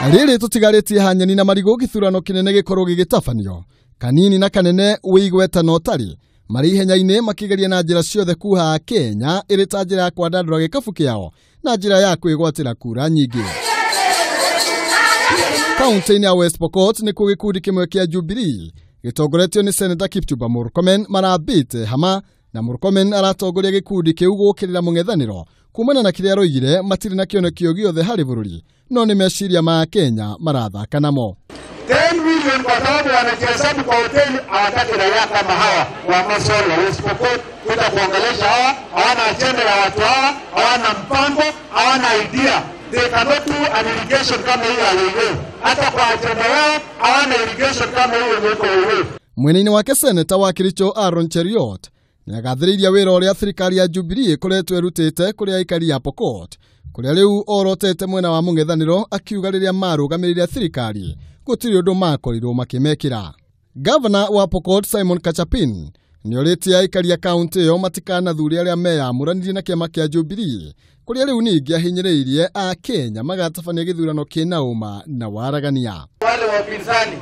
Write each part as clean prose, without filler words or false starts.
Rĩrĩ tũtigarĩtie hanyeni na marigũ gĩthurano kĩnene gĩkorwo gĩgĩtabanio kanini na kanene wĩigweta na ũtarĩ marĩ ihenya-inĩ makĩgeria na njĩra ciothe kuha Kenya ĩrĩ ta njĩra ya kwandandũra gĩkabu kĩao na njĩra ya kwĩgwatĩra kura nyingĩ. Kaunti-inĩ ya West Pokot nĩkuo gĩkundi kĩmwe kĩa Jubilee gĩtongoretio nĩ Senator Kipchumba Murkomen marambĩte hama na Murkomen aratongoria gĩkundi kĩu gũkĩrĩra mũng'ethanĩro kumana na kĩrĩa aroigire matirĩ na kĩoneki o gĩothe harĩ bũrũri no nĩ meciria ma Kenya marathaka namo. 10 million kwa sababu wanajihesabu kwa hoteli, hawataki raia kama hawa wa Masoro wa West Pokot kwenda kuongelesha hawa. Hawana agenda ya watu hawa, hawana mpango, hawana idea. They cannot do an irrigation kama hiyo ya Wewe. Hata kwa agenda yao hawana irrigation kama hiyo yenye iko Wewe. Mwena-inĩ wake seneta wa Kericho Aaron Cheruiyot nĩagathĩrĩirie wĩra ũrĩa thirikari ya Jubilee ĩkoretwo ĩrutĩte kũrĩ aikari a Pokot kũrĩa rĩu orotete mwena wa mũng'ethanĩro akiuga rĩrĩa marũgamĩrĩire thirikari gũtirĩ ũndũ makorirwo makĩmekĩra. Gavana wa Pokot Simon Kachapin nĩorĩtie aikari a kaunti ĩyo matikanathure arĩa meyamũranirie na kĩama kĩa Jubilee kũrĩa rĩu ningĩ ahinyĩrĩirie a Kenya magatabania gĩthurano kĩna ũma na waragania. Wale wa upinzani,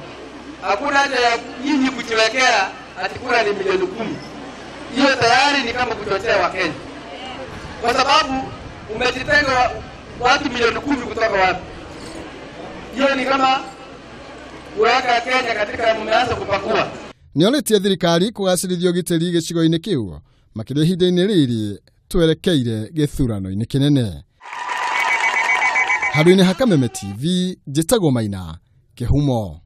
hakuna haja ya nyinyi kujiwekea ati kura ni milioni 10. Hiyo tayari ni kama kuchochea Wakenya, kwa sababu umejitenga watu milioni 10 kutoka wapi? Hiyo ni kama kuweka Kenya katika mmeanza kupakua. Nĩorĩtie thirikari kũgacĩrithia ũgitĩri gĩcigo-inĩ kĩu makĩria ihinda-inĩ rĩrĩ twerekeire gĩthurano-inĩ kĩnene. Handũ-inĩ ha Kameme TV, njĩtagwo Maina Kĩhumo.